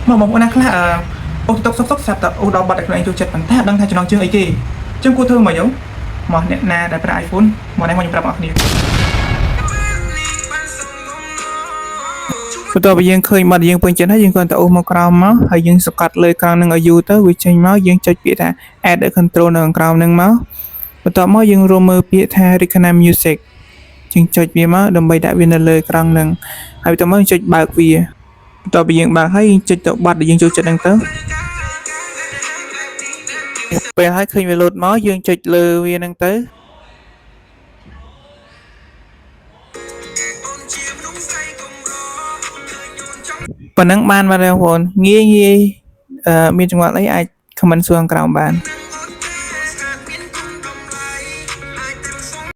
មកបងប្អូនណាខ្លះអឺអូសតុកសុកសុកស្រាប់តែអូសដល់ប័ណ្ណដែលខ្លួនឯងចូលចិត្តប៉ុន្តែអត់ដឹងថាចំណងជើងអីគេអញ្ចឹងគួរធ្វើមកយោមកអ្នកណាដែលប្រើ iPhone មកនេះមកខ្ញុំប្រាប់បងប្អូនគ្នាបន្ទាប់ពីយើងឃើញប័ណ្ណដែលយើងពេញចិត្តហើយយើងគ្រាន់តែអូសមកក្រោមមកហើយយើងសង្កត់លើក្រោមនឹងឲ្យយូរទៅវាចេញមកយើងចុចពាក្យថា add a control នៅខាងក្រោមនឹងមកបន្ទាប់មកយើងរកមើលពាក្យថា recognize music យើងចុចវាមកដើម្បីដាក់វានៅលើក្រង់នឹងហើយបន្ទាប់មកយើងចុចបើកវាបន្ទាប់ពីយើងបើកហើយយើងចុចទៅប័ណ្ណដែលយើងចូលចិត្តហ្នឹងទៅពេលហើយឃើញវាលោតមកយើងចុចលើវាហ្នឹងទៅប៉ុណ្ណឹងបានបាទបងប្អូនងាយងាយអឺមានចម្ងល់អីអាច comment សួរខាងក្រោមបាន។